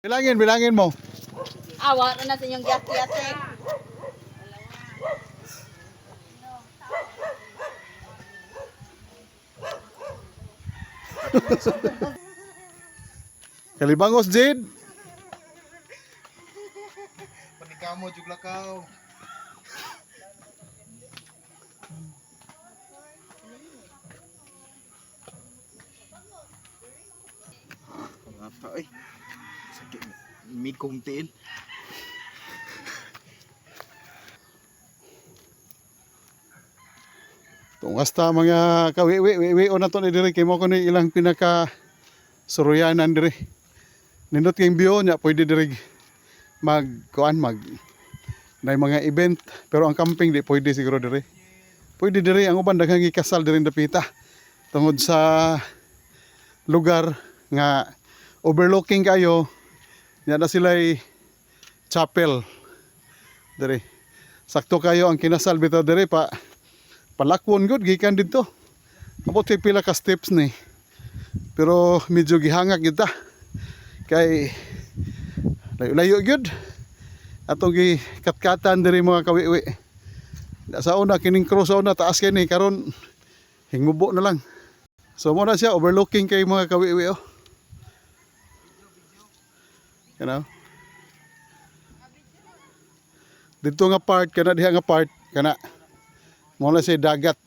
Bilangin, bilangin mo. Awa na sa inyong giyat-giyat. Kalibangos, Jade. Panikamo jug lakaw. Pangata ay. Sakit mikong tiil. Tungas ta mga kawiwi, wiwi o na to ni diri kay mo kuno ilang pinaka suruyanan diri. Nindot kay view nya, pwede diri mag kuan, mag na mga event, pero ang camping di pwede siguro diri. Pwede diri ang uban, daghang gikasal diri dapita tungod sa lugar nga overlooking kayo nya na sila'y chapel diri. Sakto kayo ang kinasal bitaw diri pa palakwon gud gikan didto. Abot kay pila ka steps ni. Pero medyo gihangak gyud ta. Kay layo-layo gyud. Atong gikatkatan diri, mga kawiwi. Sa una kining cross sa una taas kay ni, karon hingubo na lang. So mo na siya overlooking kay, mga kawiwi, oh. You know? Dito nga part kana, diha nga part kana. Mo na siya dagat.